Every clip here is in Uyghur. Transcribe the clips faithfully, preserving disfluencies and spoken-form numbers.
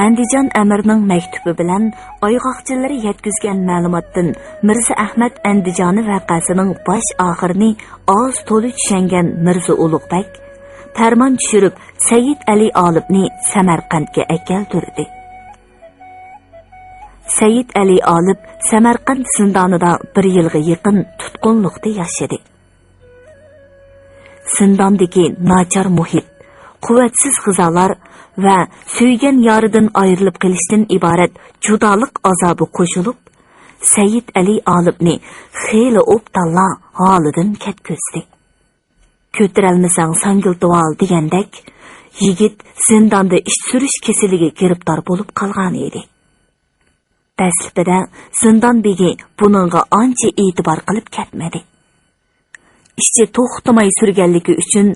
ئەندىجان ئەمىرنىڭ مەكتۇبى بىلەن ئايغاقچىلىرى يەتكۈزگەن مەلۇماتتىن مىرزا ئەخمەت ئەندىجانى ۋەقەسىنىڭ باش ئاخىرىنى ئاز تولا چۈشەنگەن مىرزا ئۇلۇغبەگ پەرمان چۈشۈرۈپ، سەيىد ئەلى ئالىپنى سەمەرقەنتكە ئەكەلدۈردى. سەيىد ئەلى ئالىپ سەمەرقەنت زىندانىدا بىر يىلغا يېقىن تۇتقۇنلۇقتا ياشىدى. زىنداندىكى ناچار مۇھىت، قۇۋۋەتسىز غىزالار ۋە سۆيگەن يارىدىن ئايرىلىپ قېلىشتىن ئىبارەت جۇدالىق ئازابى قوشۇلۇپ، سەيىد ئەلى ئالىپنى خېلى ئوبدانلا ھالىدىن كەتكۈزدى. «كۆتۈرەلمىسەڭ، ساڭگىلتىۋال» دېگەندەك، يىگىت زىنداندا ئىچ سۈرۈش كېسىلىگە گىرىپتار بولۇپ قالغان ئىدى. دەسلىپىدە زىندان بېگى بۇنىڭغا ئانچە ئېتىبار قىلىپ كەتمىدى. ئىچى توختىماي سۈرگەنلىكى ئۈچۈن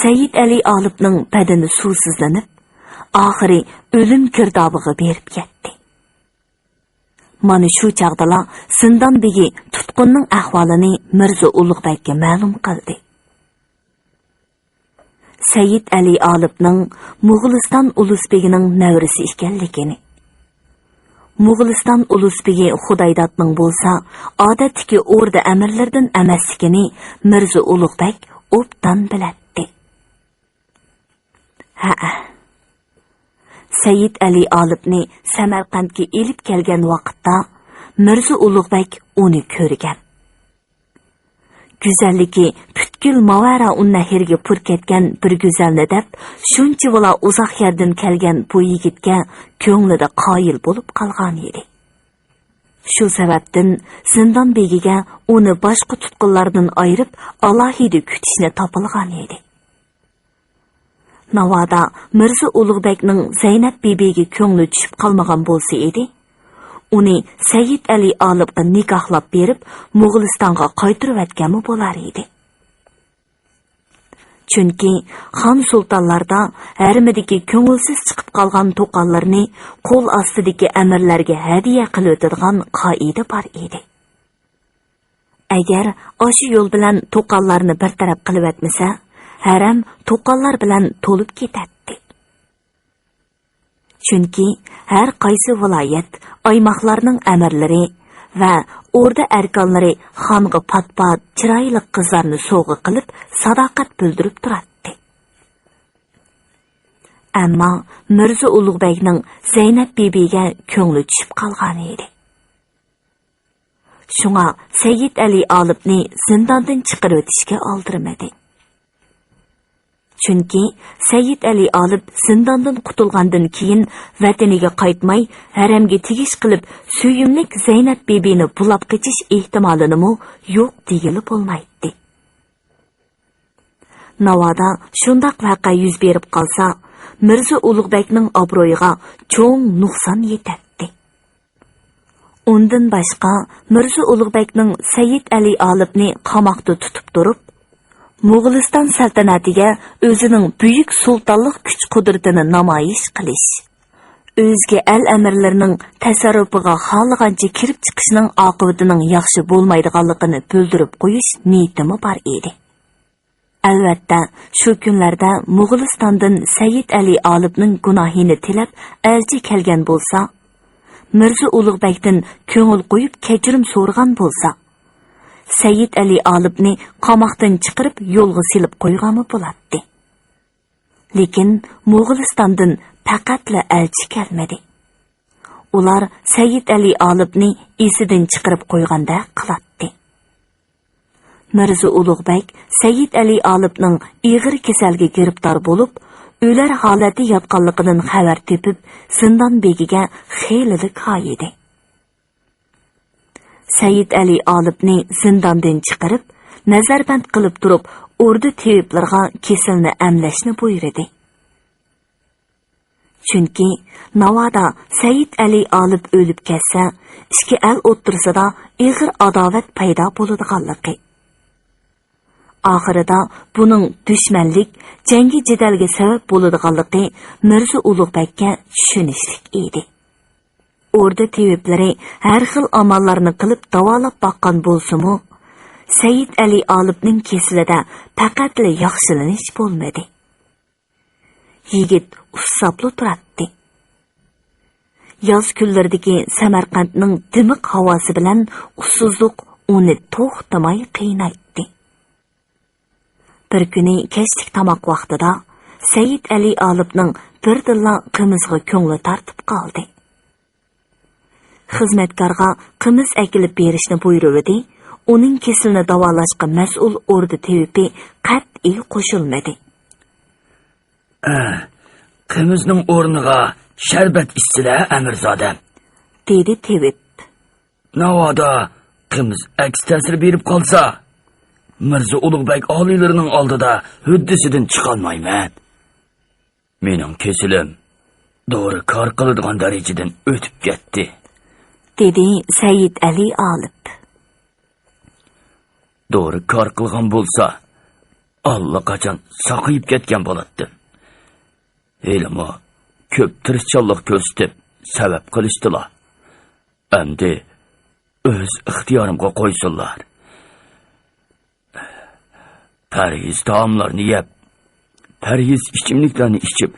سەيىد ئەلى ئالىپنىڭ بەدىنى سۇسىزلىنىپ، ئاخىرى ئۆلۈم گىردابىغا بېرىپ يەتتى. مانا شۇ چاغدىلا زىندان بېگى تۇتقۇننىڭ ئەھۋالىنى مىرزا ئۇلۇغبەگكە مەلۇم قىلدى. سەيىد ئەلى ئالىپنىڭ موغۇلىستان ئۇلۇس بېگىنىڭ نەۋرىسى ئىكەنلىكىنى، موغۇلىستان ئۇلۇس بېگى خۇدايدادنىڭ بولسا ئادەتتىكى ئوردا ئەمىرلىرىدىن ئەمەسلىكىنى مىرزا ئۇلۇغبەگ ئوبدان بىلەتتى. ھەئە، سەيىد ئەلى ئالىپنى سەمەرقەنتكە ئېلىپ كەلگەن ۋاقىتتا مىرزا ئۇلۇغبەگ ئۇنى كۆرگەن. گۈزەللىكى پۈتكۈل ماۋەرائۇننەھرگە پۇر كەتكەن بىر گۈزەلنى دەپ، شۇنچىۋالا ئۇزاق يەردىن كەلگەن بۇ يىگىتكە كۆڭلىدە قايىل بولۇپ قالغان ئىدى. شۇ سەۋەبتىن زىندان بېگىگە ئۇنى باشقا تۇتقۇنلاردىن ئايرىپ، ئالاھىدە كۈتۈشنى تاپىلغان ئىدى. ناۋادا مىرزا ئۇلۇغبەگنىڭ زەينەپ بىبىگە كۆڭلى چۈشۈپ قالمىغان بولسا ئىدى، ئۇنى سەيىد ئەلى ئالىپقا نىكاھلاپ بېرىپ، موغۇلىستانغا قايتۇرۇۋەتكەنمۇ بولار ئىدى. چۈنكى خان سۇلتانلاردا ھەرىمىدىكى كۆڭۈلسىز چىقىپ قالغان توقاللىرىنى قول ئاستىدىكى ئەمىرلەرگە ھەدىيە قىلىۋېتىدىغان قائىدە بار ئىدى. ئەگەر ئاشۇ يول بىلەن توقاللارنى بىر تەرەپ قىلىۋەتمىسە، ھەرەم توقاللار بىلەن تولۇپ كېتەتتى. چۈنكى ھەر قايسى ۋىلايەت، ئايماقلارنىڭ ئەمىرلىرى ۋە ئوردا ئەركانلىرى خانغا پات-پات چىرايلىق قىزلارنى سوۋغا قىلىپ، ساداقەت بىلدۈرۈپ تۇراتتى. ئەمما مىرزا ئۇلۇغبەگنىڭ زەينەپ بىبىگە كۆڭلى چۈشۈپ قالغانىدى. شۇڭا سەيىد ئەلى ئالىپنى زىنداندىن چىقىرىۋېتىشكە ئالدىرىمىدى. چۈنكى سەيىد ئەلى ئالىپ زىنداندىن قۇتۇلغاندىن كېيىن ۋەتىنىگە قايتماي، ھەرەمگە تېگىش قىلىپ، سۆيۈملۈك زەينەپ بىبىنى بۇلاپ قېچىش ئېھتىمالىنىمۇ يوق دېگىلى بولمايتتى. ناۋادا شۇنداق ۋەقە يۈز بېرىپ قالسا، مىرزا ئۇلۇغبەگنىڭ ئابرۇيىغا چوڭ نۇقسان يېتەتتى. ئۇندىن باشقا، مىرزا ئۇلۇغبەگنىڭ سەيىد ئەلى ئالىپنى قاماقتا تۇتۇپ تۇرۇپ، موغۇلىستان سەلتەنەتىگە ئۆزىنىڭ بۈيۈك سۇلتانلىق كۈچ-قۇدرىتىنى نامايىش قىلىش، ئۆزگە ئەل ئەمىرلىرىنىڭ تەسەررۇپىغا خالىغانچە كىرىپ چىقىشنىڭ ئاقىۋىتىنىڭ ياخشى بولمايدىغانلىقىنى بىلدۈرۈپ قويۇش نىيىتىمۇ بار ئىدى. ئەلۋەتتە، شۇ كۈنلەردە موغۇلىستاندىن سەيىد ئەلى ئالىپنىڭ گۇناھىنى تىلەپ ئەلچى كەلگەن بولسا، مىرزا ئۇلۇغبەگدىن كۆڭۈل قويۇپ كەچۈرۈم سورىغان بولسا، سەيىد ئەلى ئالىپنى قاماقتىن چىقىرىپ يولغا سېلىپ قويغانمۇ بولاتتى. لېكىن موغۇلىستاندىن پەقەتلا ئەلچى كەلمىدى. ئۇلار سەيىد ئەلى ئالىپنى ئېسىدىن چىقىرىپ قويغاندەك قىلاتتى. مىرزا ئۇلۇغبەگ سەيىد ئەلى ئالىپنىڭ ئېغىر كېسەلگە گىرىپتار بولۇپ، ئۆلەر ھالەتتە ياتقانلىقىدىن خەۋەر تېپىپ، زىندان بېگىگە خېلىلا كايىدى. سەيىد ئەلى ئالىپنى زىنداندىن چىقىرىپ، نەزەربەند قىلىپ تۇرۇپ، ئوردا تېۋىپلىرىغا كېسىلىنى ئەملەشنى بۇيرۇدى. چۈنكى ناۋادا سەيىد ئەلى ئالىپ ئۆلۈپ كەتسە، ئىككى ئەل ئوتتۇرىسىدا ئېغىر ئاداۋەت پەيدا بولىدىغانلىقى، ئاخىرىدا بۇنىڭ دۈشمەنلىك، جەڭگى جېدەلگە سەۋەب بولىدىغانلىقى مىرزا ئۇلۇغبەگكە چۈشىنىشلىك ئىدى. ئوردا تېۋىپلىرى ھەر خىل ئاماللارنى قىلىپ داۋالاپ باققان بولسىمۇ، سەيىد ئەلى ئالىپنىڭ كېسىلىدە پەقەتلا ياخشىلىنىش بولمىدى. يىگىت ئۇسساپلا تۇراتتى. ياز كۈنلىرىدىكى سەمەرقەنتنىڭ دىمىق ھاۋاسى بىلەن ئۇسسۇزلۇق ئۇنى توختىماي قىينايتتى. بىر كۈنى كەچلىك تاماق ۋاقتىدا سەيىت ئەلى ئالىپنىڭ بىردىنلا قىمىزغا كۆڭلى تارتىپ قالدى. خىزمەتكارغا قىمىز ئەكېلىپ بېرىشنى بۇيرۇۋىدى، ئۇنىڭ كېسىلىنى داۋالاشقا مەسئۇل ئوردا تېۋىپى قەتئىي قوشۇلمىدى. ئە، قىمىزنىڭ ئورنىغا شەربەت ئىچسىلە، ئەمىرزادەم، دېدى تېۋىپ. ناۋادا قىمىز ئەكس تەسىر بېرىپ قالسا، مىرزا ئۇلۇغبەگ ئالىيلىرىنىڭ ئالدىدا ھۆددىسىدىن چىقالمايمەن. مېنىڭ كېسىلىم دورا كار قىلىدىغان دەرىجىدىن ئۆتۈپ كەتتى، دېدى سەيىد ئەلى ئالىپ. دورا كار قىلغان بولسا، ئاللىقاچان ساقىيىپ كەتكەن بولاتتىم. ھېلىمۇ كۆپ تىرىشچانلىق كۆرسىتىپ، سەۋەب قىلىشتىلا. ئەمدى ئۆز ئىختىيارىمغا قويسۇنلار. پەرھىز تائاملارنى يەپ، پەرھىز ئىچىملىكلەرنى ئىچىپ،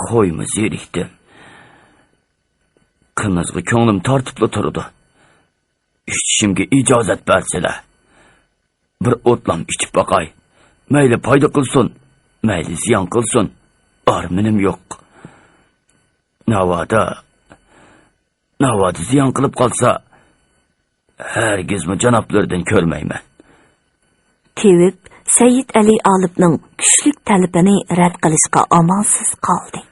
خويمۇ زېرىكتىم. قىمىزغا كۆڭلۈم تارتىپلا تۇرىدۇ. ئىچىشىمگە ئىجازەت بەرسىلە. بىر ئوتلام ئىچىپ باقاي. مەيلى پايدا قىلسۇن، مەيلى زىيان قىلسۇن، ئارمىنىم يوق. ناۋادا، ناۋادا زىيان قىلىپ قالسا، ھەرگىزمۇ جانابلىرىدىن كۆرمەيمەن. تېۋىپ سەيىد ئەلى ئالىپنىڭ كۈچلۈك تەلىپىنى رەت قىلىشقا ئامالسىز قالدى.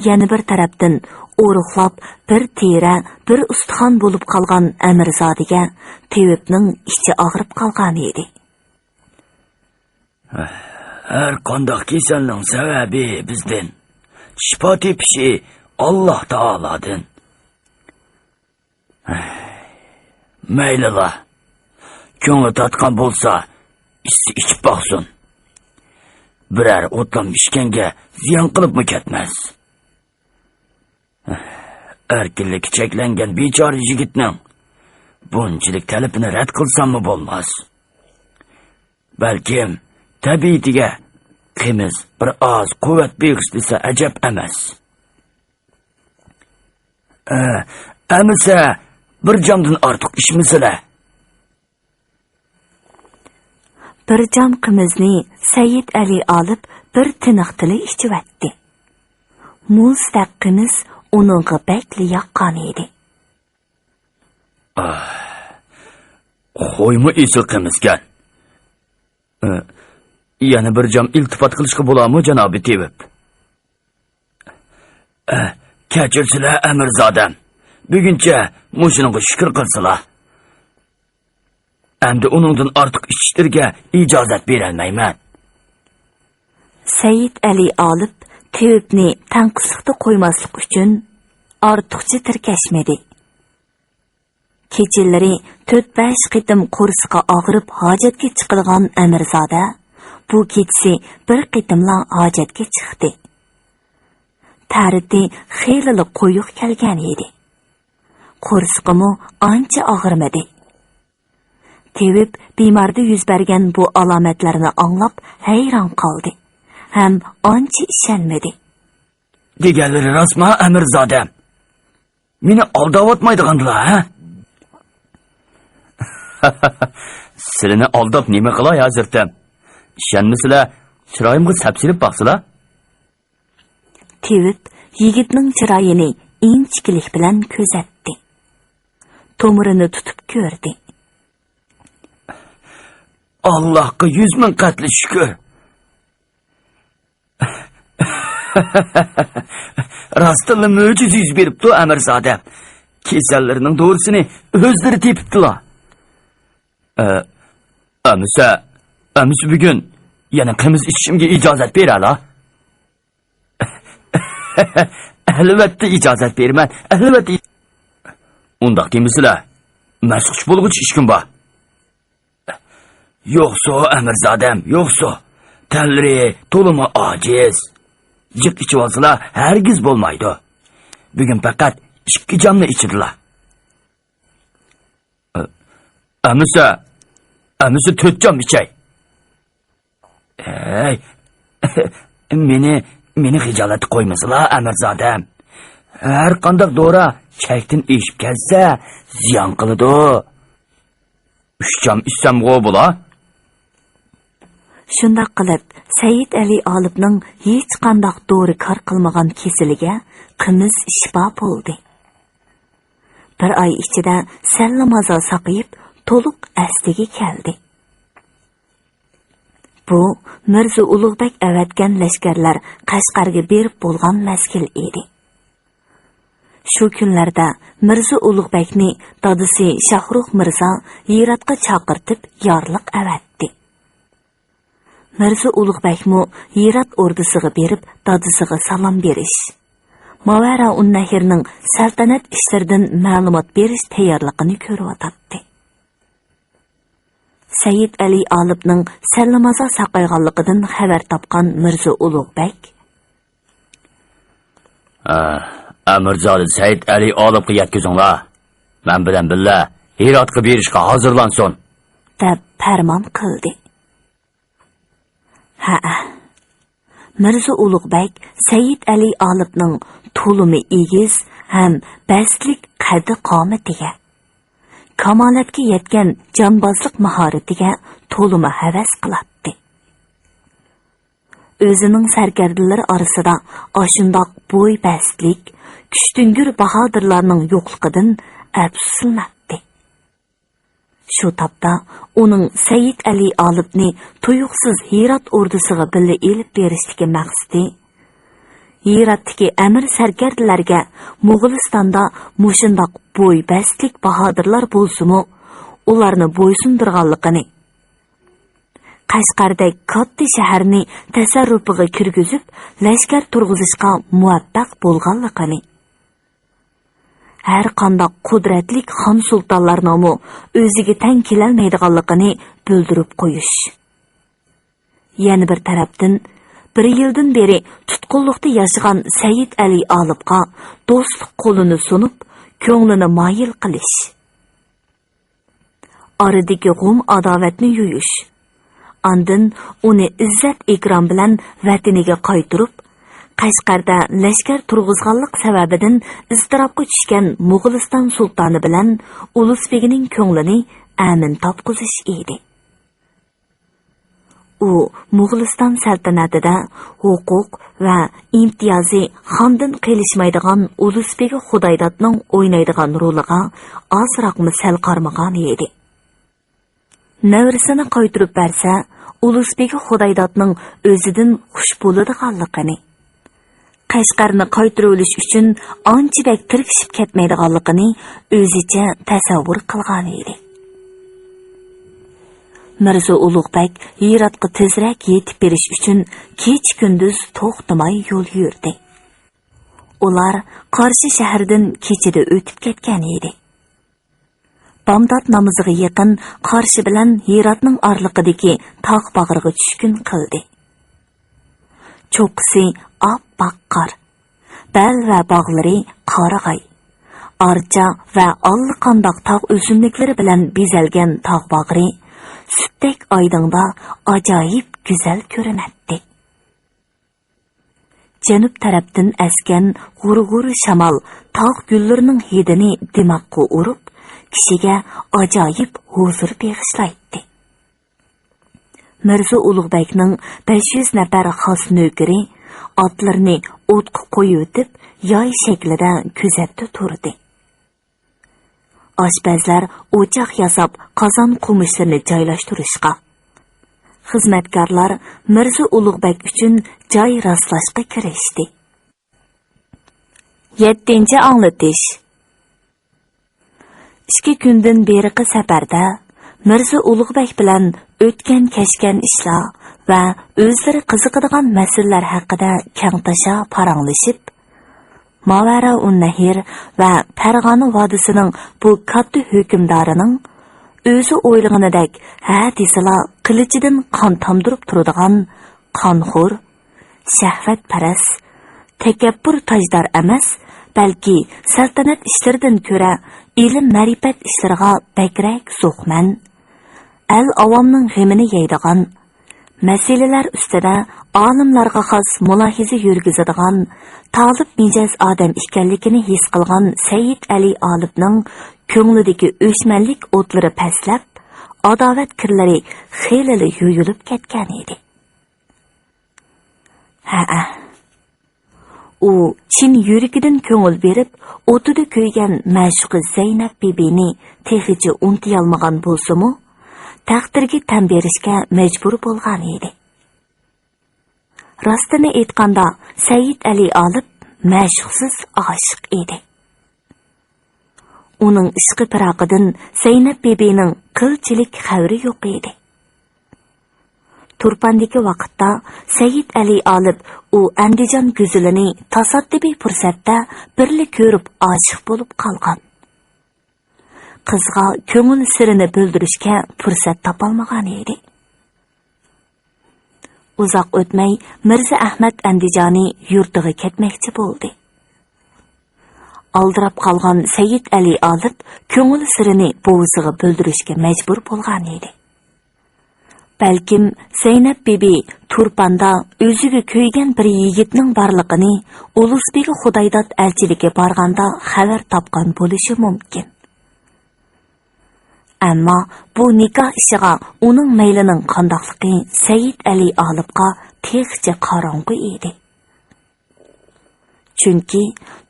يەنە بىر تەرەپتىن، ئورۇقلاپ بىر تېرە، بىر ئۇستىخان بولۇپ قالغان ئەمىرزادىگە تېۋىپنىڭ ئىچى ئاغرىپ قالغان ئىدى. ھەر قانداق كېسەلنىڭ سەۋەبى بىزدىن، شىپا تېپىشى ئاللا تائالادىن. مەيلىلا، كۆڭلى تارتقان بولسا، ئىچسە ئىچىپ باقسۇن. بىرەر ئوتلام ئىچكەنگە زىيان قىلىپمۇ كەتمەس. ئەركىنلىكى چەكلەنگەن بىچارە يىگىتنىڭ بۇنچىلىك تەلىپىنى رەت قىلساممۇ بولماس. بەلكىم تەبىئىتىگە قىمىز بىر ئاز قۇۋۋەت بېغىشلىسا ئەجەب ئەمەس. ئە، ئەمىسە، بىر جامدىن ئارتۇق ئىچمىسىلە. بىر جام قىمىزنى سەيىد ئەلى ئالىپ، بىر تىنىقتىلا ئىچىۋەتتى. مۇزدەك قىمىز ئۇنىڭغا بەكلا ياققان ئىدى. ئاھ، خويمۇ ئېسىل قىمىزكەن. ئە، يەنە بىر جام ئىلتىپات قىلىشقا بولامۇ، جانابى تېۋىپ؟ ئە، كەچۈرسىلە، ئەمىرزادەم. بۈگۈنچە مۇشۇنىڭغا شۈكۈر قىلسىلا. ئەمدى ئۇنىڭدىن ئارتۇق ئىچىشلىرىگە ئىجازەت بېرەلمەيمەن. سەيىد ئەلى ئالىپ تېۋىپنى تەڭقىسلىقتا قويماسلىق ئۈچۈن ئارتۇقچە تىركەشمىدى. كېچىلىرى تۆت-بەش قېتىم قورسىقى ئاغرىپ ھاجەتكە چىقىدىغان ئەمىرزادە بۇ كېچىسى بىر قېتىملا ھاجەتكە چىقتى. تەرىتى خېلىلا قويۇق كەلگەن ئىدى. قورسىقىمۇ ئانچە ئاغرىمىدى. تېۋىپ بىماردا يۈز بەرگەن بۇ ئالامەتلەرنى ئاڭلاپ ھەيران قالدى ھەم ئانچە ئىشەنمىدى. دېگەنلىرى راستما، ئەمىرزادەم؟ مېنى ئالداۋاتمايدىغاندىلا، ھە؟ سىلىنى ئالداپ نېمە قىلاي، ھەزرىتىم؟ ئىشەنمىسىلە، چىرايىمغا سەپسېلىپ باقسىلا. تېۋىپ يىگىتنىڭ چىرايىنى ئىنچىكىلىك بىلەن كۆزەتتى. تومۇرىنى تۇتۇپ كۆردى. ئاللاھقا يۈز مىڭ قەتلى شۈكۈر. راستتىنلا مۆجىزە يۈز بېرىپتۇ، ئەمىرزادە. كېسەللىرىنىڭ دورىسىنى ئۆزلىرى تېپىپتىلا. ئە، ئەمىسە، ئەمىسە بۈگۈن يەنە قىمىز ئىچىشىمگە ئىجازەت بېرەلا. ئەلۋەتتە ئىجازەت بېرىمەن، ئەلۋەتتە. ئۇنداق دېمىسىلە، مەسخۇش بولغۇچە ئىشكىم بار. يوقسۇ، ئەمىرزادەم، يوقسۇ. تەنلىرى تولىمۇ ئاجىز. جىق ئىچىۋالسىلا، ھەرگىز بولمايدۇ. بۈگۈن پەقەت ئىككى جامنى ئىچىدىلا. ئە، ئەمىسە، ئەمىسە تۆت جام ئىچەي. ھەي، مېنى، مېنى خىجالەتتە قويمىسىلا، ئەمىرزادەم. ھەر قانداق دورا چەكتىن ئېشىپ كەتسە، زىيان قىلىدۇ. ئۈچ جام ئىچسەمغۇ بولا؟ شۇنداق قىلىپ، سەيىت ئەلى ئالىپنىڭ ھېچقانداق دورا كار قىلمىغان كېسىلىگە قىمىز شىپا بولدى. بىر ئاي ئىچىدە سەللا مازا ساقىيىپ، تولۇق ئەسلىگە كەلدى. بۇ مىرزا ئۇلۇغبەگ ئەۋەتكەن لەشكەرلەر قەشقەرگە بېرىپ بولغان مەزگىل ئىدى. شۇ كۈنلەردە مىرزا ئۇلۇغبەگنى دادىسى شاھرۇخ مىرزا ھىراتقا چاقىرتىپ يارلىق ئەۋەتتى. مىرزا ئۇلۇغبەگمۇ ھىرات ئوردىسىغا بېرىپ دادىسىغا سالام بېرىش، ماۋەرائۇننەھرنىڭ سەلتەنەت ئىشلىرىدىن مەلۇمات بېرىش تەييارلىقىنى كۆرۈۋاتاتتى. سەيىد ئەلى ئالىپنىڭ سەللىمازا ساقايغانلىقىدىن خەۋەر تاپقان مىرزا ئۇلۇغبەگ، ئە، ئەمىرزادە سەيىد ئەلى ئالىپقا يەتكۈزۈڭلار. مەن بىلەن بىللە ھىراتقا بېرىشقا ھازىرلانسۇن، دەپ پەرمان قىلدى. ھەئە، مىرزا ئۇلۇغبەگ سەيىد ئەلى ئالىپنىڭ تولىمۇ ئېگىز ھەم بەستلىك قەددى-قامىتىگە، كامالەتكە يەتكەن جانبازلىق ماھارىتىگە تولىمۇ ھەۋەس قىلاتتى. ئۆزىنىڭ سەركەردىلىرى ئارىسىدا ئاشۇنداق بوي بەستلىك، كۈچتۈڭگۈر باھادىرلارنىڭ يوقلۇقىدىن ئەپسۇسلىناتتى. شۇ تاپتا ئۇنىڭ سەيىد ئەلى ئالىپنى تۇيۇقسىز ھىرات ئوردىسىغا بىللە ئېلىپ بېرىشتىكى مەقسىتى، ھىراتتىكى ئەمىر سەركەردىلەرگە موغۇلىستاندا مۇشۇنداق بوي بەستلىك باھادىرلار بولسىمۇ، ئۇلارنى بويسۇندۇرغانلىقىنى، قەشقەردەك كاتتا شەھەرنى تەسەررۇپىغا كىرگۈزۈپ، لەشكەر تۇرغۇزۇشقا مۇۋەپپەق بولغانلىقىنى، ھەر قانداق قۇدرەتلىك خان سۇلتانلارنىڭمۇ ئۆزىگە تەڭ كېلەلمەيدىغانلىقىنى بىلدۈرۈپ قويۇش. يەنە بىر تەرەپتىن، بىر يىلدىن بېرى تۇتقۇنلۇقتا ياشىغان سەيىد ئەلى ئالىپقا دوستلۇق قولىنى سۇنۇپ، كۆڭلىنى مايىل قىلىش. ئارىدىكى غۇم ئاداۋەتنى يۇيۇش. ئاندىن ئۇنى ئىززەت-ئىكرام بىلەن ۋەتىنىگە قايتۇرۇپ، قەشقەردە لەشكەر تۇرغۇزغانلىق سەۋەبىدىن ئىزتىراپقا چۈشكەن موغۇلىستان سۇلتانى بىلەن ئۇلۇسبېگىنىڭ كۆڭلىنى ئەمىن تاپقۇزۇش ئىدى. ئۇ موغۇلىستان سەلتەنىتىدە ھوقۇق ۋە ئىمتىيازى خاندىن قېلىشمايدىغان ئۇلۇسبېگى خۇدايدادنىڭ ئوينايدىغان رولىغا ئازراقمۇ سەل قارىمىغان ئىدى. نەۋرىسىنى قايتۇرۇپ بەرسە، ئۇلۇسبېگى خۇدايدادنىڭ ئۆزىدىن خۇش بولىدىغانلىقىنى، قەشقەرنى قايتۇرۇۋېلىش ئۈچۈن ئانچە بەك تىركىشىپ كەتمەيدىغانلىقىنى ئۆزىچە تەسەۋۋۇر قىلغانىدى. مىرزا ئۇلۇغبەگ ھىراتقا تېزرەك يېتىپ بېرىش ئۈچۈن كېچە-كۈندۈز توختىماي يول يۈردى. ئۇلار قارشى شەھەردىن كېچىدە ئۆتۈپ كەتكەن ئىدى. بامدات نامىزىغا يېقىن قارشى بىلەن ھىراتنىڭ ئارىلىقىدىكى تاغ باغرىغا چۈشكۈن قىلدى. چوققىسى ئاپئاق قار، بەل ۋە باغلىرى قارىغاي، ئارچا ۋە ئاللىقانداق تاغ ئۆسۈملۈكلىرى بىلەن بېزەلگەن تاغ باغرى سۈتتەك ئايدىڭدا ئاجايىپ گۈزەل كۆرۈنەتتى. جەنۇب تەرەپتىن ئەسكەن غۇر-غۇر شامال تاغ گۈللىرىنىڭ ھىدىنى دىماغقا ئۇرۇپ، كىشىگە ئاجايىپ ھۇزۇر بېغىشلايتتى. مىرزا ئۇلۇغبەگنىڭ بەش يۈز نەپەر خاس نۆكىرى ئاتلىرىنى ئوتقا قويۇۋېتىپ، ياي شەكلىدە كۆزەتتە تۇردى. ئاشپەزلەر ئوچاق ياساپ، قازان-قومۇچلىرىنى جايلاشتۇرۇشقا، خىزمەتكارلار مىرزا ئۇلۇغبەگ ئۈچۈن جاي راسلاشقا كىرىشتى. يەتتىنچى ئاڭلىتىش. ئىككى كۈندىن بېرىقى سەپەردە مىرزا ئۇلۇغبەگ بىلەن ئۆتكەن-كەچكەن ئىشلار ۋە ئۆزلىرى قىزىقىدىغان مەسىلىلەر ھەققىدە كەڭتاشا پاراڭلىشىپ، ماۋەرائۇننەھر ۋە پەرغانە ۋادىسىنىڭ بۇ كاتتا ھۆكۈمدارىنىڭ ئۆزى ئويلىغىنىدەك ھە دېسىلا قىلىچىدىن قان تامدۇرۇپ تۇرىدىغان قانخور، شەھۋەتپەرەس، تەكەببۇر تاجدار ئەمەس، بەلكى سەلتەنەت ئىشلىرىدىن كۆرە ئىلىم-مەرىپەت ئىشلىرىغا بەكرەك زوقمەن، ئەل-ئاۋامنىڭ غېمىنى يەيدىغان، مەسىلىلەر ئۈستىدە ئالىملارغا خاس مۇلاھىزە يۈرگۈزىدىغان، تالىپ مىجەز ئادەم ئىكەنلىكىنى ھېس قىلغان سەيىد ئەلى ئالىپنىڭ كۆڭلىدىكى ئۆچمەنلىك ئوتلىرى پەسلەپ، ئاداۋەت كىرلىرى خېلىلا يۇيۇلۇپ كەتكەن ئىدى. ھەئە، ئۇ چىن يۈرىكىدىن كۆڭۈل بېرىپ، ئوتىدا كۆيگەن مەشۇقى زەينەپ بىبىنى تېخىچە ئۇنتۇيالمىغان بولسىمۇ، تەقدىرگە تەن بېرىشكە مەجبۇر بولغان ئىدى. راستىنى ئېيتقاندا، سەيىد ئەلى ئالىپ مەشۇقسىز ئاشىق ئىدى. ئۇنىڭ ئىشقى پىراقىدىن زەينەپ بىبىنىڭ قىلچىلىك خەۋىرى يوق ئىدى. تۇرپاندىكى ۋاقىتتا سەيىد ئەلى ئالىپ ئۇ ئەندىجان گۈزىلىنى تاسادىپىي پۇرسەتتە بىرلا كۆرۈپ ئاشىق بولۇپ قالغان. قىزغا كۆڭۈل سىرىنى بىلدۈرۈشكە پۇرسەت تاپالمىغان ئىدى. ئۇزاق ئۆتمەي مىرزا ئەھمەت ئەندىجانى يۇرتىغا كەتمەكچى بولدى. ئالدىراپ قالغان سەيىد ئەلى ئالىپ كۆڭۈل سىرىنى بوۋىسىغا بىلدۈرۈشكە مەجبۇر بولغان ئىدى. بەلكىم زەينەپ بىبى تۇرپاندا ئۆزىگە كۆيگەن بىر يىگىتنىڭ بارلىقىنى ئۇلۇسبىگى خۇدايداد ئەلچىلىكى بارغاندا خەۋەر تاپقان بولۇشى مۇمكىن. ئەمما بۇ نىكاھ ئىشىغا ئۇنىڭ مەيلىنىڭ قانداقلىقى سەيىد ئەلى ئالىپقا تېخىچە قاراڭغۇ ئىدى. چۈنكى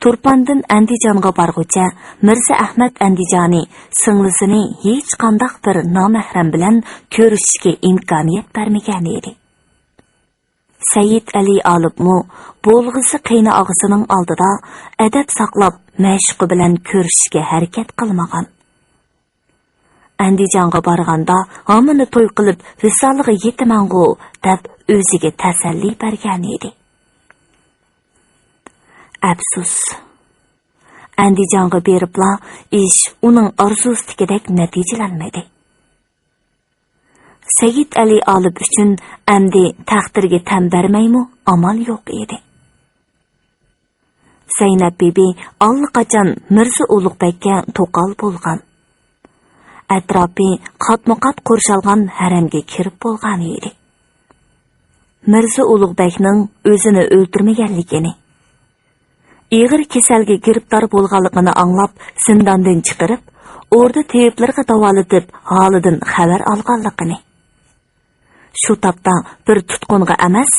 تۇرپاندىن ئەندىجانغا بارغۇچە مىرزا ئەھمەت ئەندىجانى سىڭلىسىنى ھېچقانداق بىر نامەھرەم بىلەن كۆرۈشۈشكە ئىمكانىيەت بەرمىگەن ئىدى. سەيىد ئەلى ئالىپمۇ بولغۇسى قېينىئاغىسىنىڭ ئالدىدا ئەدەپ ساقلاپ، مەشۇقى بىلەن كۆرۈشۈشكە ھەرىكەت قىلمىغان. ئەندىجانغا بارغاندا ھامىنى توي قىلىپ ۋىسالىغا يېتىمەنغۇ دەپ ئۆزىگە تەسەللى بەرگەن ئىدى. ئەپسۇس، ئەندىجانغا بېرىپلا ئىش ئۇنىڭ ئارزۇسىدىكىدەك نەتىجىلەنمىدى. سەيىد ئەلى ئالىپ ئۈچۈن ئەمدى تەقدىرگە تەن بەرمەيمۇ ئامال يوق ئىدى. زەينەپ بىبى ئاللىقاچان مىرزا ئۇلۇغبەگكە توقال بولغان. ئەتراپى قاتمۇقات قورشالغان ھەرەمگە كىرىپ بولغان ئىدى. مىرزا ئۇلۇغبەگنىڭ ئۆزىنى ئۆلتۈرمىگەنلىكىنى، ئېغىر كېسەلگە گىرىپتار بولغانلىقىنى ئاڭلاپ، زىنداندىن چىقىرىپ، ئوردا تېۋىپلىرىغا داۋالىتىپ، ھالىدىن خەۋەر ئالغانلىقىنى، شۇ تاپتا بىر تۇتقۇنغا ئەمەس،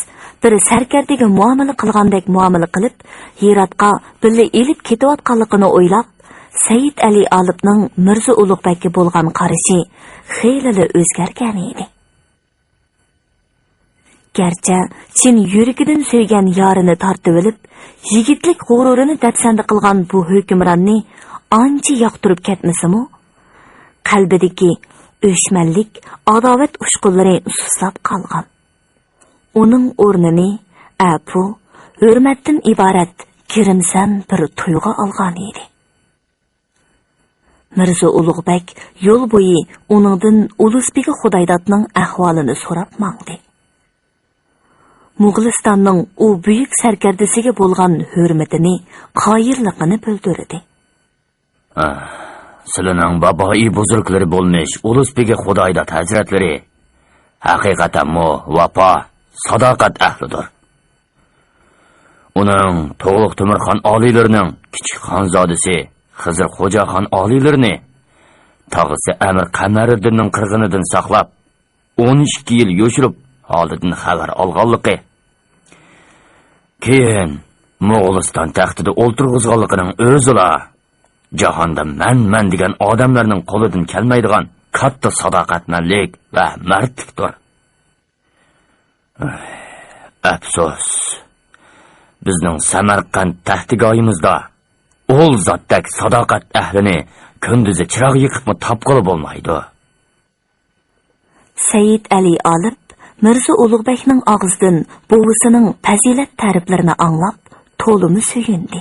بىر سەركەردىگە مۇئامىلە قىلغاندەك مۇئامىلە قىلىپ، ھىراتقا بىللە ئېلىپ كېتىۋاتقانلىقىنى ئويلاپ، سەيىد ئەلى ئالىپنىڭ مىرزا ئۇلۇغبەگكە بولغان قارىشى خېلىلا ئۆزگەرگەن ئىدى. گەرچە چىن يۈرىكىدىن سۆيگەن يارىنى تارتىۋېلىپ، يىگىتلىك غۇرۇرىنى دەپسەندە قىلغان بۇ ھۆكۈمراننى ئانچە ياقتۇرۇپ كەتمىسىمۇ، قەلبىدىكى ئۆچمەنلىك، ئاداۋەت ئۇچقۇنلىرى سۇسلاپ قالغان. ئۇنىڭ ئورنىنى ئەپۇ، ھۆرمەتتىن ئىبارەت گىرىمسەن بىر تۇيغۇ ئالغان ئىدى. مىرزا ئۇلۇغبەگ يول بويى ئۇنىڭدىن ئۇلۇسبىگى خۇدايدادنىڭ ئەھۋالىنى سوراپ ماڭدى. موغۇلىستاننىڭ ئۇ بۈيۈك سەركەردىسىگە بولغان ھۆرمىتىنى، قايىللىقىنى بىلدۈردى. ئاھ، سىلىنىڭ باپائى بۇزرۇكلىرى بولمىش ئۇلۇسبىگى خۇدايداد ھەزرەتلىرى ھەقىقەتەنمۇ ۋاپا، ساداقەت ئەھلىدۇر. ئۇنىڭ تۇغلۇق تۆمۈرخان ئالىيلىرىنىڭ كىچىك خانزادىسى خىزىر خوجاخان ئالىيلىرىنى تاغىسى ئەمىر قەمەرىدىننىڭ قىرغىنىدىن ساقلاپ، ئون ئىككى يىل يوشۇرۇپ، ھالىدىن خەۋەر ئالغانلىقى، كېيىن موغۇلىستان تەختىدە ئولتۇرغۇزغانلىقىنىڭ ئۆزىلا جاھاندا مەن، مەن دېگەن ئادەملەرنىڭ قولىدىن كەلمەيدىغان كاتتا ساداقەتمەنلىك ۋە مەردلىكتۇر. ئەپسۇس، بىزنىڭ سەمەرقەنت تەختىگاھىمىزدا ئۇل زاتتەك ساداقەت ئەھلىنى كۈندۈزى چىراغ يېقىپمۇ تاپقىلى بولمايدۇ. سەيىد ئەلى ئالىپ مىرزا ئۇلۇغبەگنىڭ ئاغزىدىن بوۋىسىنىڭ پەزىلەت تەرىپلىرىنى ئاڭلاپ، تولىمۇ سۆيۈندى.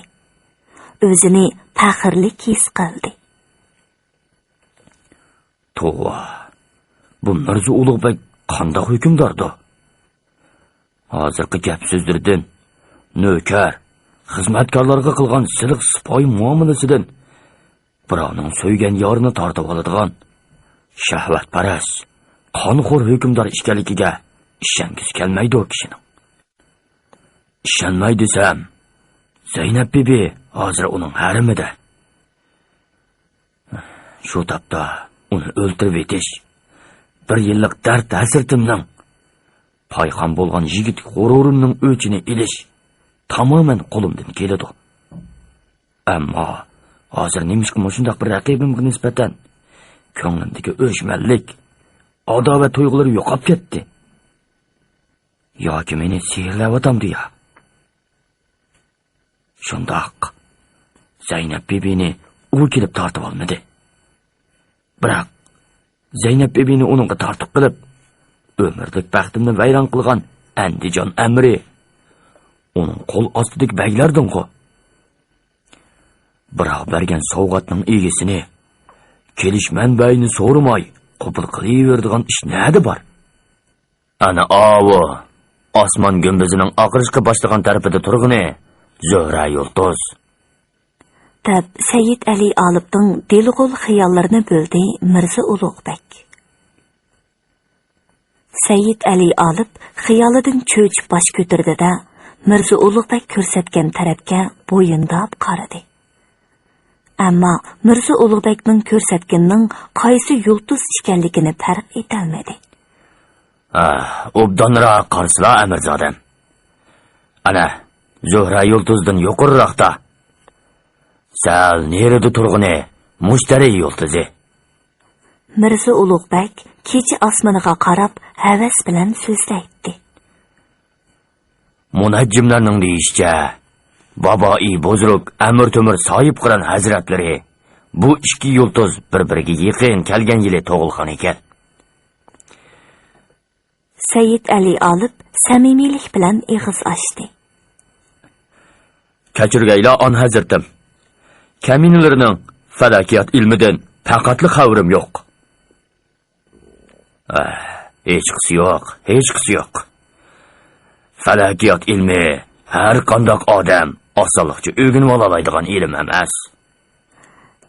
ئۆزىنى پەخىرلىك ھېس قىلدى. توۋا، بۇ مىرزا ئۇلۇغبەگ قانداق ھۆكۈمداردۇ؟ ھازىرقى گەپ-سۆزلىرىدىن، نۆكەر، خىزمەتكارلارغا قىلغان سىلىق-سىپايە مۇئامىلىسىدىن، بىراۋنىڭ سۆيگەن يارىنى تارتىۋالىدىغان شەھۋەتپەرەس، قانخور ھۆكۈمدار ئىكەنلىكىگە ئىشەنگۈسى كەلمەيدۇ كىشىنىڭ. ئىشەنمەي دېسەم، زەينەپ بىبى ھازىر ئۇنىڭ ھەرىمىدە. شۇ تاپتا ئۇنى ئۆلتۈرۈۋېتىش، بىر يىللىق دەرد-ھەسرىتىمنىڭ، پايخان بولغان يىگىتلىك غۇرۇرۇمنىڭ ئۆچىنى ئېلىش تامامەن قولۇمدىن كېلىدۇ. ئەمما ھازىر نېمىشقا مۇشۇنداق بىر رەقىبىمگە نىسبەتەن كۆڭلۈمدىكى ئۆچمەنلىك، ئاداۋەت تۇيغۇلىرى يوقاپ كەتتى؟ ياكى مېنى سېھىرلەۋاتامدۇ يا؟ شۇنداق، زەينەپ بىبىنى ئۇ كېلىپ تارتىۋالمىدى. بىراق، زەينەپ بىبىنى ئۇنىڭغا تارتۇق قىلىپ، ئۆمۈرلۈك بەختىمنى ۋەيران قىلغان ئەندىجان ئەمىرى ئۇنىڭ قول ئاستىدىكى بەگلەردىنغۇ. بىراق بەرگەن سوۋغاتنىڭ ئىگىسىنى، كېلىش مەنبەيىنى سورىماي قوبۇل قىلىۋېرىدىغان ئىش نەدە بار؟ ئەنە ئاۋۇ، ئاسمان گۈمبىزىنىڭ ئاقىرىشقا باشلىغان تەرىپىدە تۇرغىنى زۆھرە يۇلتۇز. دەپ، سەيىد ئەلى ئالىپنىڭ دېلىغۇل خىياللىرىنى بۆلدى مىرزا ئۇلۇغبەگ. سەيىد ئەلى ئالىپ خىيالىدىن چۆچۈپ باش كۆتۈردى-دە، مىرزا ئۇلۇغبەگ كۆرسەتكەن تەرەپكە بويۇنداپ قارىدى. ئەمما مىرزا ئۇلۇغبەگنىڭ كۆرسەتكىنىنىڭ قايسى يۇلتۇز ئىكەنلىكىنى پەرق ئېتەلمىدى. ئاھ، ئوبدانراق قارىسىلا، ئەمىرزادەم. ئەنە، زۆھرە يۇلتۇزدىن يۇقىرىراقتا، سەل نېرىدا تۇرغىنى مۇشتەرى يۇلتۇزى. مىرزا ئۇلۇغبەگ كېچە ئاسمىنىغا قاراپ ھەۋەس بىلەن سۆزلەيتتى. مۇنەججىملەرنىڭ دېيىشىچە، بابائى بۇزرۇك ئەمىر تۆمۈر ساھىبقىران ھەزرەتلىرى بۇ ئىككى يۇلتۇز بىر-بىرىگە يېقىن كەلگەن يىلى تۇغۇلغان ئىكەن. سەيىد ئەلى ئالىپ سەمىمىيلىك بىلەن ئېغىز ئاچتى. كەچۈرگەيلا ئان ھەزرىتىم. كەمىنىلىرىنىڭ پەلەكىيات ئىلمىدىن پەقەتلا خەۋىرىم يوق. ئەھ، ھېچقىسى يوق، ھېچقىسى يوق. پەلەكىيات ئىلمى ھەر قانداق ئادەم ئاسانلىقچە ئۆگىنىۋالالايدىغان ئىلىم ئەمەس.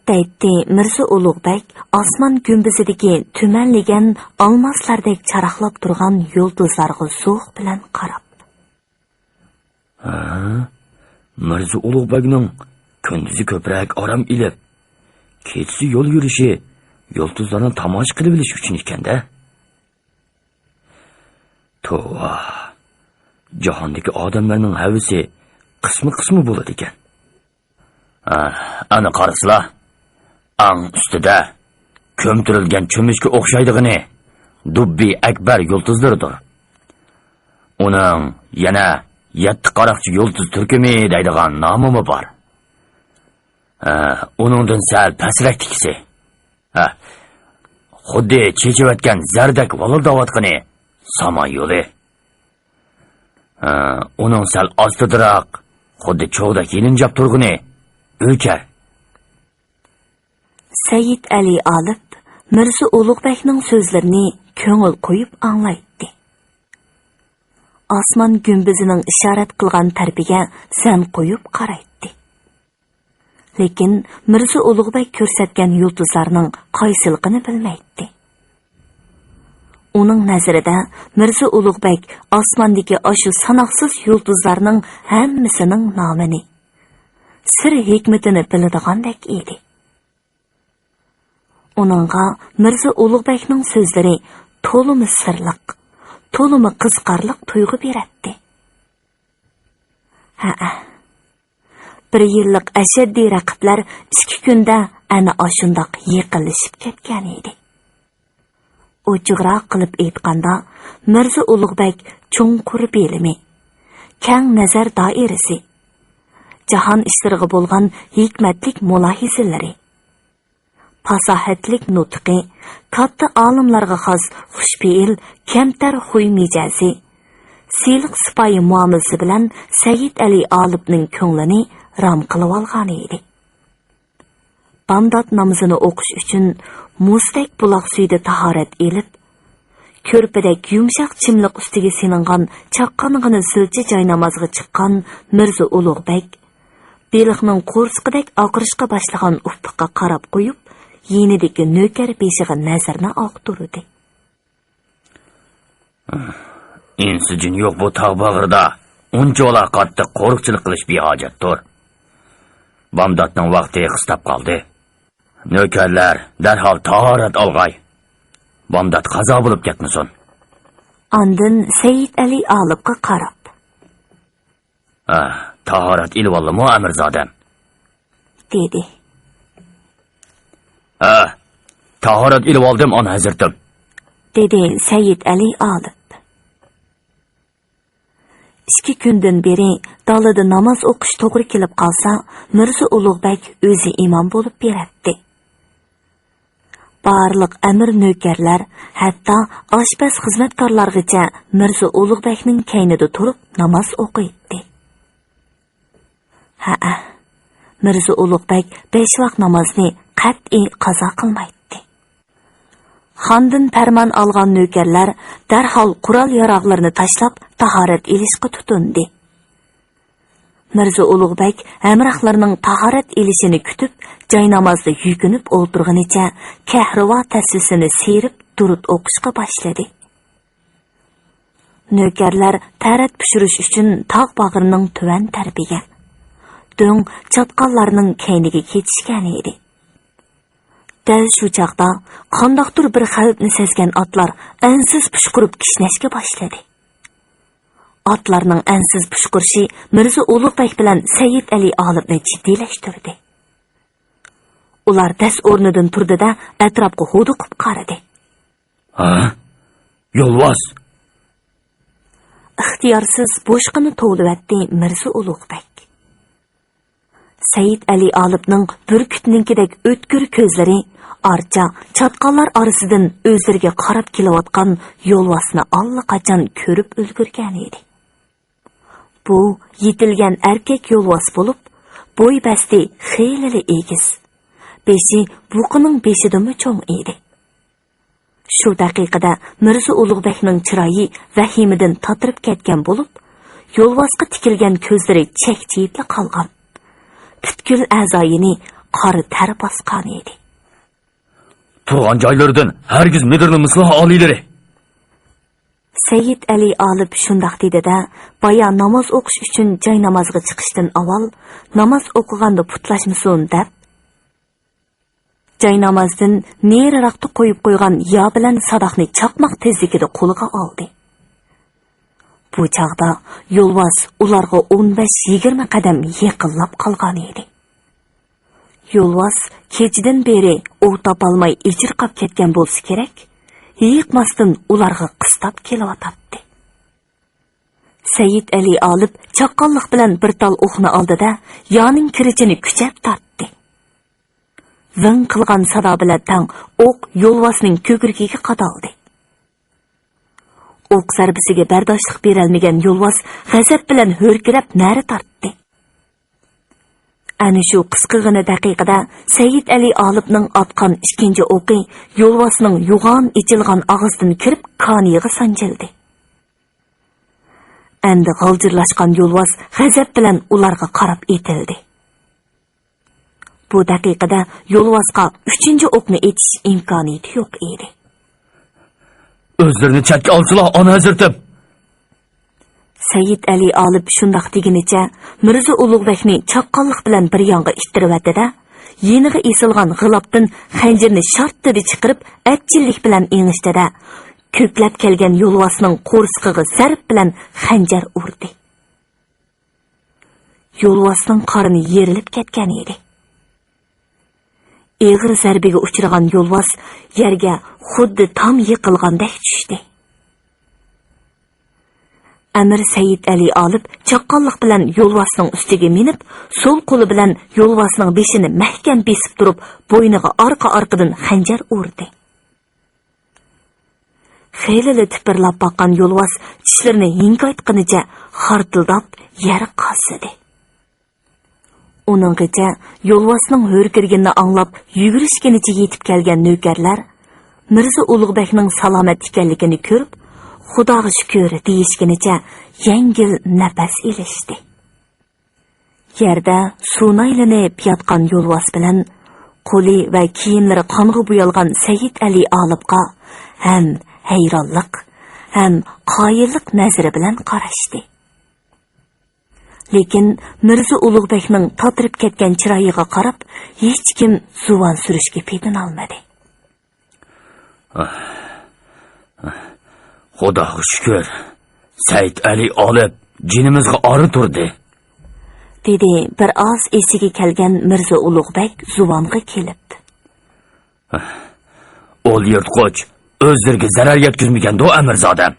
دەيتتى مىرزا ئۇلۇغبەگ ئاسمان گۈمبىزىدىكى تۈمەنلىگەن ئالماسلاردەك چاراقلاپ تۇرغان يۇلتۇزلارغا زوق بىلەن قاراپ. ھە؟ مىرزا ئۇلۇغبەگنىڭ كۈندۈزى كۆپرەك ئارام ئېلىپ، كېچىسى يول يۈرۈشى يۇلتۇزلارنى تاماشا قىلىۋېلىش ئۈچۈن ئىكەن-دە. توۋا، جاھاندىكى ئادەملەرنىڭ ھەۋىسى قىسمى-قىسمى بولىدىكەن. ئە، ئەنە قارىسىلا، ئەڭ ئۈستىدە كۆمتۈرۈلگەن چۆمۈچكە ئوخشايدىغىنى دۇببى ئەكبەر يۇلتۇزلىرىدۇر. ئۇنىڭ يەنە يەتتە قاراقچى يۇلتۇز تۈركۈمى دەيدىغان نامىمۇ بار. ئە، ئۇنىڭدىن سەل پەسرەكتىكىسى. ھە، خۇددى چېچىۋەتكەن زەردەك ۋالىلداۋاتقىنى سامان يولى. ھە، ئۇنىڭ سەل ئاستىدىراق، خۇددى چوغدەك يېلىنجاپ تۇرغىنى ئۆچەر. سەيىد ئەلى ئالىپ مىرزا ئۇلۇغبەگنىڭ سۆزلىرىنى كۆڭۈل قويۇپ ئاڭلايتتى. ئاسمان گۈمبىزىنىڭ ئىشارەت قىلغان تەرىپىگە زەن قويۇپ قارايتتى. لېكىن مىرزا ئۇلۇغبەگ كۆرسەتكەن يۇلتۇزلارنىڭ قايسىلىقىنى بىلمەيتتى. ئۇنىڭ نەزىرىدە مىرزا ئۇلۇغبەگ ئاسماندىكى ئاشۇ ساناقسىز يۇلتۇزلارنىڭ ھەممىسىنىڭ نامىنى، سىر ھېكمىتىنى بىلىدىغاندەك ئىدى. ئۇنىڭغا مىرزا ئۇلۇغبەگنىڭ سۆزلىرى تولىمۇ سىرلىق، تولىمۇ قىزىقارلىق تۇيغۇ بېرەتتى. ھەئە، بىر يىللىق ئەشەددىي رەقىبلەر ئىككى كۈندە ئەنە ئاشۇنداق يېقىنلىشىپ كەتكەن ئىدى. ئوچۇقراق قىلىپ ئېيتقاندا، مىرزا ئۇلۇغبەگ چوڭقۇر بىلىمى، كەڭ نەزەر دائىرىسى، جاھان ئىشلىرىغا بولغان ھېكمەتلىك مۇلاھىزىلىرى، پاساھەتلىك نۇتقى، كاتتا ئالىملارغا خاس خۇشپېئىل، كەمتەر خۇي مىجەزى، سىلىق سىپايى مۇئامىلىسى بىلەن سەيىد ئەلى ئالىپنىڭ كۆڭلىنى رام قىلىۋالغانىدى. بامدات نامىزىنى ئوقۇش ئۈچۈن مۇزدەك بۇلاق سۈيىدە تاھارەت ئېلىپ، كۆرپىدەك يۇمشاق چىملىق ئۈستىگە سېلىنغان چاققانغىنا زىلچە جاينامازغا چىققان مىرزا ئۇلۇغبەگ، بېلىقنىڭ قورسىقىدەك ئاقىرىشقا باشلىغان ئۇپۇققا قاراپ قويۇپ، يېنىدىكى نۆكەر بېشىغا نەزىرىنى ئاغدۇردى. ئىنسى جىن يوق بۇ تاغ باغرىدا ئۇنچىۋالا قاتتىق قورۇقچىلىق قىلىش بىھاجەتتۇر. بامداتنىڭ ۋاقتى قىستاپ قالدى. نۆكەرلەر، دەرھال تاھارەت ئالغاي. بامدات قازا بولۇپ كەتمىسۇن. ئاندىن سەيىت ئەلى ئالىپقا قاراپ، ھە، تاھارەت ئېلىۋالدىمۇ، ئەمىرزادەم؟ دېدى. ھە، تاھارەت ئېلىۋالدىم، ئانا ھەزرىتىم. دېدى سەيىت ئەلى ئالىپ. ئىككى كۈندىن بېرى دالىدا ناماز ئوقۇش توغرا كېلىپ قالسا، مىرزا ئۇلۇغبەگ ئۆزى ئىمام بولۇپ بېرەتتى. بارلىق ئەمىر نۆكەرلەر، ھەتتا ئاشپەز خىزمەتكارلارغىچە مىرزا ئۇلۇغبەگنىڭ كەينىدە تۇرۇپ ناماز ئوقۇيتتى. ھەئە، مىرزا ئۇلۇغبەگ بەش ۋاق نامازنى قەتئىي قازا قىلمايتتى. خاندىن پەرمان ئالغان نۆكەرلەر دەرھال قورال-ياراغلىرىنى تاشلاپ، تاھارەت ئېلىشقا تۇتۇندى. مىرزا ئۇلۇغبەگ ھەمراھلىرىنىڭ تاھارەت ئېلىشىنى كۈتۈپ، جاينامازدا يۈكۈنۈپ ئولتۇرغىنىچە كەھرىۋا تەسۋىسىنى سىيرىپ، دۇرۇت ئوقۇشقا باشلىدى. نۆكەرلەر تەرەت پىشۇرۇش ئۈچۈن تاغ باغرىنىڭ تۆۋەن تەرىپىگە، دۆڭ چاتقاللارنىڭ كەينىگە كېتىشكەن ئىدى. دەل شۇ چاغدا قانداقتۇر بىر خەۋپنى سەزگەن ئاتلار ئەنسىز پۇشقۇرۇپ كىشنەشكە باشلىدى. ئاتلارنىڭ ئەنسىز پۇشقۇرۇشى مىرزا ئۇلۇغبەگ بىلەن سەيىت ئەلى ئالىپنى جىددىيلەشتۈردى. ئۇلار دەس ئورنىدىن تۇردى-دە، ئەتراپقا ھودۇقۇپ قارىدى. ھە؟ يولۋاس! ئىختىيارسىز بوشقىنى توۋلىۋەتتى مىرزا ئۇلۇغبەگ. سەيىت ئەلى ئالىپنىڭ بۈركۈتنىڭكىدەك ئۆتكۈر كۆزلىرى ئارچا چاتقاللار ئارىسىدىن ئۆزلىرىگە قاراپ كېلىۋاتقان يولۋاسنى ئاللىقاچان كۆرۈپ ئۈلگۈرگەن ئىدى. بۇ يېتىلگەن ئەركەك يولۋاس بولۇپ، بوي بەستى خېلىلا ئېگىز، بېشى بۇقىنىڭ بېشىدىنمۇ چوڭ ئىدى. شۇ دەقىقىدە مىرزا ئۇلۇغبەگنىڭ چىرايى ۋەھىمىدىن تاتىرىپ كەتكەن بولۇپ، يولۋاسقا تىكىلگەن كۆزلىرى چەكچىيىپلا قالغان. پۈتكۈل ئەزايىنى قارا تەر باسقان ئىدى. تۇرغان جايلىرىدىن ھەرگىز مىدىرلىمىسىلا ئالىيلىرى! سەيىت ئەلى ئالىپ شۇنداق دېدى-دە، بايا ناماز ئوقۇش ئۈچۈن جاينامازغا چىقىشتىن ئاۋۋال، ناماز ئوقۇغاندا پۇتلاشمىسۇن دەپ، جاينامازدىن نېرىراقتا قويۇپ قويغان يا بىلەن ساداقنى چاقماق تېزلىكىدە قولىغا ئالدى. بۇ چاغدا يولۋاس ئۇلارغا ئون بەش يىگىرمە قەدەم يېقىنلاپ قالغان ئىدى. يولۋاس كېچىدىن بېرى ئوۋ تاپالماي ئېچىرقاپ كەتكەن بولسا كېرەك، ھېيىقماستىن ئۇلارغا قىستاپ كېلىۋاتاتتى. سەيىت ئەلى ئالىپ چاققانلىق بىلەن بىر تال ئوقنى ئالدى-دە، يانىڭ كىرىچىنى كۈچەپ تارتتى. ۋىڭ قىلغان سادا بىلەن تەڭ ئوق يولۋاسنىڭ كۆكرىكىگە قادالدى. ئوق زەربىسىگە بەرداشلىق بېرەلمىگەن يولۋاس غەزەپ بىلەن ھۆركىرەپ نەرە تارتتى. ئەنە شۇ قىسقىغىنە دەقىقىدە سەيىت ئەلى ئالىپنىڭ ئاتقان ئىككىنچى ئوقى يولۋاسنىڭ يوغان ئېچىلغان ئاغزىدىن كىرىپ، كانىيىغا سانجىلدى. ئەمدى غالجىرلاشقان يولۋاس غەزەپ بىلەن ئۇلارغا قاراپ ئېتىلدى. بۇ دەقىقىدە يولۋاسقا ئۈچىنچى ئوقنى ئېتىش ئىمكانىيىتى يوق ئىدى. ئۆزلىرىنى چەتكە ئالسىلا، ئانا ھەزرىتىم! سەيىت ئەلى ئالىپ شۇنداق دېگىنىچە، مىرزا ئۇلۇغبەگنى چاققانلىق بىلەن بىر يانغا ئىتتىرىۋەتتى-دە، يېنىغا ئېسىلغان غىلاپتىن خەنجىرىنى شارتتىدە چىقىرىپ، ئەپچىللىك بىلەن ئېڭىشتى-دە، كۆكلەپ كەلگەن يولۋاسنىڭ قورسىقىغا زەرب بىلەن خەنجەر ئۇردى. يولۋاسنىڭ قارنى يېرىلىپ كەتكەن ئىدى. ئېغىر زەربىگە ئۇچرىغان يولۋاس يەرگە خۇددى تام يىقىلغاندەك چۈشتى. ئەمىر سەيىت ئەلى ئالىپ چاققانلىق بىلەن يولۋاسنىڭ ئۈستىگە مىنىپ، سول قولى بىلەن يولۋاسنىڭ بېشىنى مەھكەم بېسىپ تۇرۇپ، بوينىغا ئارقا-ئارقىدىن خەنجەر ئۇردى. خېلىلا تىپىرلاپ باققان يولۋاس چىشلىرىنى ھىڭگايتقىنىچە خارتىلداپ يەر قازدى. ئۇنىڭغىچە يولۋاسنىڭ ھۆركىرىگىنىنى ئاڭلاپ يۈگۈرۈشكىنىچە يېتىپ كەلگەن نۆكەرلەر مىرزا ئۇلۇغبەگنىڭ سالامەت ئىكەنلىكىنى كۆرۈپ، خۇداغا شۈكۈر دېيىشكىنىچە يەڭگىل نەپەس ئېلىشتى. يەردە سۇنايلىنىپ ياتقان يولۋاس بىلەن قولى ۋە كىيىملىرى قانغا بويالغان سەيىت ئەلى ئالىپقا ھەم ھەيرانلىق، ھەم قايىللىق نەزىرى بىلەن قاراشتى. لېكىن مىرزا ئۇلۇغبەكنىڭ تاتىرىپ كەتكەن چىرايىغا قاراپ، ھېچكىم زۇۋان سۈرۈشكە پېتىنالمىدى. خۇداغا شۈكۈر، سەئىد ئەلى ئالىپ جېنىمىزغا ئارا تۇردى، دېدى بىر ئاز ئېسىگە كەلگەن مىرزا ئۇلۇغبەك زۇۋانغا كېلىپ. ئۇ يىرتقۇچ ئۆزلىرىگە زەرەر يەتكۈزمىگەندۇ، ئەمىرزادەم؟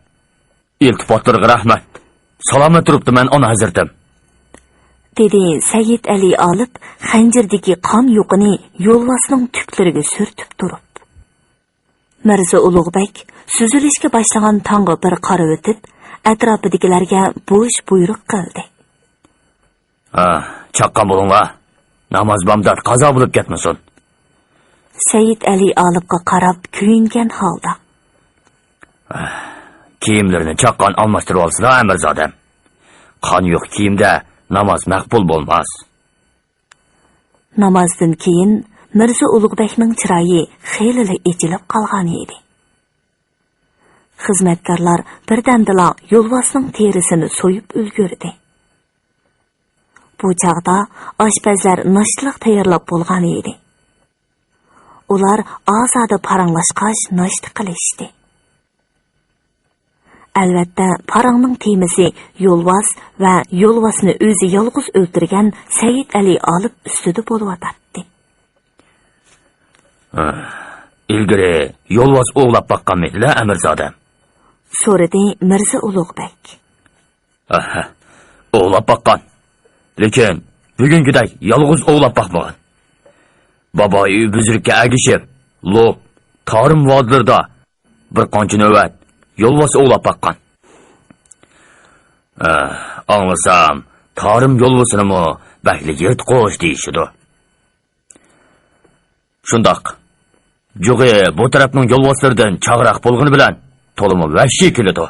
ئىلتىپاتلىرىغا رەھمەت. سالامەت تۇرۇپتىمەن، ئانا ھەزرىتىم. دېدى سەئىد ئەلى ئالىپ خەنجىرىدىكى قان يۇقىنى يولۋاسنىڭ تۈكلىرىگە سۈرتۈپ تۇرۇپ. مىرزا ئۇلۇغبەك سۈزۈلۈشكە باشلىغان تاڭغا بىر قارىۋېتىپ، ئەتراپىدىكىلەرگە بوش بۇيرۇق قىلدى. ھا، چاققان بولۇڭلار. ناماز بامدات قازا بولۇپ كەتمىسۇن. سەئىد ئەلى ئالىپقا قاراپ كۆيۈنگەن ھالدا. كىيىملىرىنى چاققان ئالماشتۇرۇۋالسىلا، ئەمىرزادەم. قان يوق كىيىمدە ناماز مەقبۇل بولماس. نامازدىن كېيىن مىرزا ئۇلۇغبەكنىڭ چىرايى خېلىلا ئېچىلىپ قالغان ئىدى. خىزمەتكارلار بىردەمدىلا يولۋاسنىڭ تېرىسىنى سويۇپ ئۈلگۈردى. بۇ چاغدا ئاشپەزلەر ناشتىلىق تەييارلاپ بولغان ئىدى. ئۇلار ئازادە پاراڭلاشقاچ ناشتا قىلىشتى. ئەلۋەتتە، پاراڭنىڭ تېمىسى يولۋاس ۋە يولۋاسنى ئۆزى يالغۇز ئۆلتۈرگەن سەئىد ئەلى ئالىپ ئۈستىدە بولۇۋاتاتتى. ئىلگىرى يولۋاس ئوۋلاپ باققانمىدىلە، ئەمىرزادەم؟ سورىدى مىرزا ئۇلۇغبەك. ئوۋلاپ باققان. لېكىن بۈگۈنكىدەك يالغۇز ئوۋلاپ باقمىغان. بابايى بۈزرۈككە ئەگىشىپ، لوپ، تارىم ۋادىلىرىدا بىر قانچە نۆۋەت يولۋاس ئوۋلاپ باققان. ئاڭلىسام، تارىم يولۋىسىنىمۇ بەكلا يىرتقۇچ دېيىشىدۇ. شۇنداق. جۇغى بۇ تەرەپنىڭ يولۋاسلىرىدىن چاغراق بولغىنى بىلەن تولىمۇ ۋەھشىي كېلىدۇ.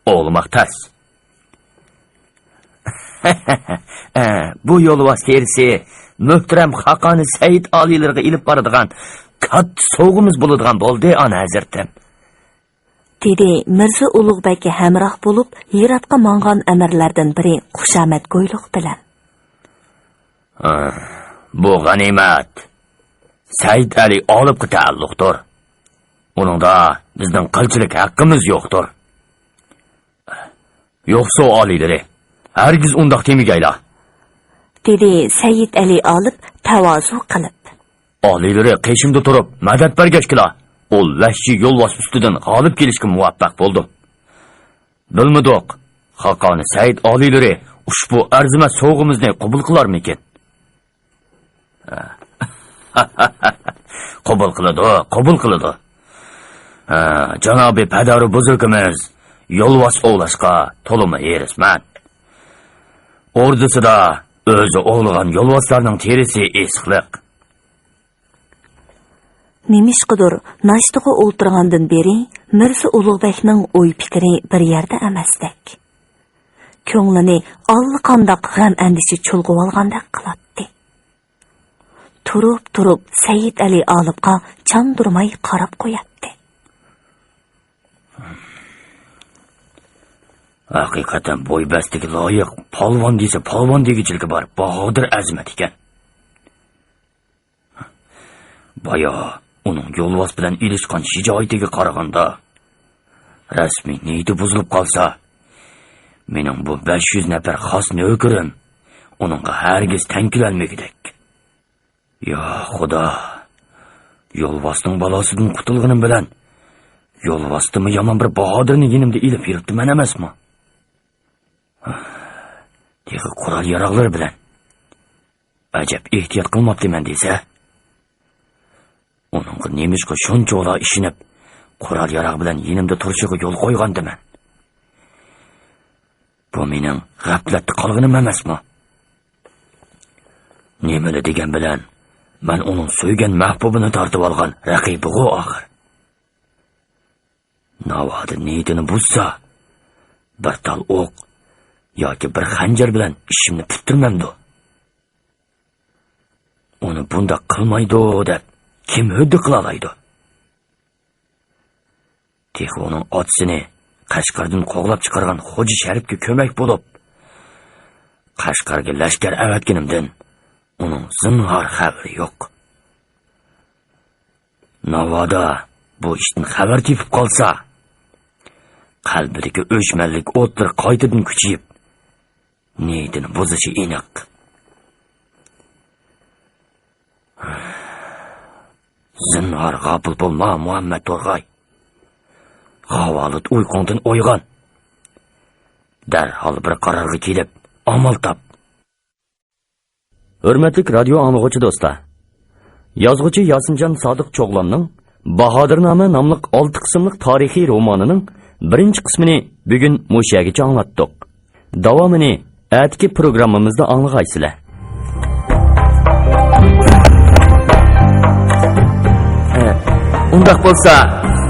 ئوۋلىماق تەس. بۇ يولۋاس تېرىسى مۆھتەرەم خاقانى سەئىد ئالىيلىرىغا ئېلىپ بارىدىغان كاتتا سوۋغىمىز بولىدىغان بولدى، ئانا ھەزرىتىم. دېدى مىرزا ئۇلۇغبەگكە ھەمراھ بولۇپ ھىراتقا ماڭغان ئەمىرلەردىن بىرى خۇشامەتگويلۇق بىلەن. بۇ غەنىيمەت سەئىد ئەلى ئالىپقا تەئەللۇقتۇر. ئۇنىڭدا بىزنىڭ قىلچىلىك ھەققىمىز يوقتۇر. يوقسۇ ئالىيلىرى، ھەرگىز ئۇنداق دېمىگەيلا. دېدى سەئىد ئەلى ئالىپ تەۋازۇ قىلىپ. ئالىيلىرى قېشىمدا تۇرۇپ مەدەت بەرگەچكىلا، ئۇ ۋەھشىي يولۋاس ئۈستىدىن غالىب كېلىشكە مۇۋەپپەق بولدۇم. بىلمىدۇق، خاقانى سەئىد ئالىيلىرى ئۇشبۇ ئەرزىمەس سوۋغىمىزنى قوبۇل قىلارمىكىن؟ قوبۇل قىلىدۇ، قوبۇل قىلىدۇ. ھە، جانابى پەدەرۇ بۇزرۇكىمىز يولۋاس ئوۋلاشقا تولىمۇ ھېرىسمەن. ئوردىسىدا ئۆزى ئوۋلىغان يولۋاسلارنىڭ تېرىسى ئېسىقلىق. نېمىشقىدۇر ناشتىغا ئولتۇرغاندىن بېرى مىرزا ئۇلۇغبەگنىڭ ئوي پىكرى بىر يەردە ئەمەستەك. كۆڭلىنى ئاللىقانداق غەم ئەندىشە چۇلغىۋالغاندەك قىلاتتى. تۇرۇپ تۇرۇپ سەئىد ئەلى ئالىپقا چاندۇرماي قاراپ قوياتتى. ھەقىقەتەن بوي بەستىگە لايىق، پالۋان دېسە پالۋان دېگۈچىلىكى بار باھادىر ئەزىمەت ئىكەن. بايا ئۇنىڭ يولۋاس بىلەن ئېلىشقان شىجائىتىگە قارىغاندا، رەسمىي نىيىتى بۇزۇلۇپ قالسا، مېنىڭ بۇ بەش يۈز نەپەر خاس نۆكىرىم ئۇنىڭغا ھەرگىز تەڭ كېلەلمىگۈدەك. يا خۇدا، يولۋاسنىڭ بالاسىدىن قۇتۇلغىنىم بىلەن يولۋاستىنمۇ يامان بىر باھادىرنى يېنىمدا ئېلىپ يۈرۈپتىمەن ئەمەسمۇ؟ تېخى قورال ياراغلىرى بىلەن. ئەجەب ئېھتىيات قىلماپتىمەن دېسە. ئۇنىڭغا نېمىشقا شۇنچىۋالا ئىشىنىپ، قورال ياراغ بىلەن يېنىمدا تۇرۇشىغا يول قويغانتىمەن؟ بۇ مېنىڭ غەپلەتتە قالغىنىم ئەمەسمۇ؟ نېمىلا دېگەن بىلەن، مەن ئۇنىڭ سۆيگەن مەھبۇبىنى تارتىۋالغان رەقىبىغۇ ئاخىر. ناۋادا نىيىتىنى بۇزسا، بىر تال ئوق ياكى بىر خەنجەر بىلەن ئىشىمنى پۈتتۈرمەمدۇ؟ ئۇنى بۇنداق قىلمايدۇ دەپ كىم ھۆددە قىلالايدۇ؟ تېخى ئۇنىڭ ئاتىسىنى قەشقەردىن قوغلاپ چىقارغان خوجا شەرىپكە كۆمەك بولۇپ، قەشقەرگە لەشكەر ئەۋەتكىنىمدىن ئۇنىڭ زىنھار خەۋىرى يوق. ناۋادا بۇ ئىشتىن خەۋەر تېپىپ قالسا، قەلبىدىكى ئۆچمەنلىك ئوتلىرى قايتىدىن كۈچىيىپ، نىيىتىنى بۇزۇشى ئېنىق. زىنھار غاپىل بولما، مۇھەممەد تورغاي. غاۋالىت ئۇيقۇڭدىن ئويغان. دەرھال بىر قارارغا كېلىپ، ئامال تاپ. ھۆرمەتلىك رادىيو ئاڭلىغۇچى دوستلار! يازغۇچى ياسىنجان سادىق چوغلاننىڭ باھادىرنامە ناملىق ئالتە قىسىملىق تارىخىي رومانىنىڭ بىرىنچى قىسمىنى بۈگۈن مۇشۇ يەرگىچە ئاڭلاتتۇق. داۋامىنى ئەتىكى پروگراممىمىزدا ئاڭلىغايسىلەر. ھە، ئۇنداق بولسا،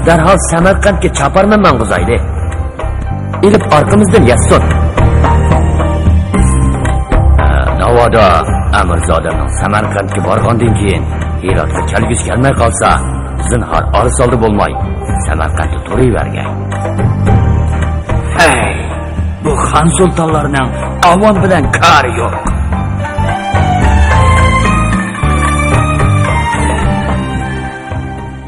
دەرھال سەمەرقەنتكە چاپارمەن ماڭغۇزايلى. ئېلىپ ئارقىمىزدىن يەتسۇن. ھە، ناۋادا ئەمىرزادەمنىڭ سەمەرقەنتكە بارغاندىن كېيىن ھىراتقا كەلگۈسى كەلمەي قالسا، زىنھار ئارىسالدى بولماي سەمەرقەنتتە تۇرۇۋەرگەي. ھەي، بۇ خان سۇلتانلارنىڭ ئاۋام بىلەن كارى يوق.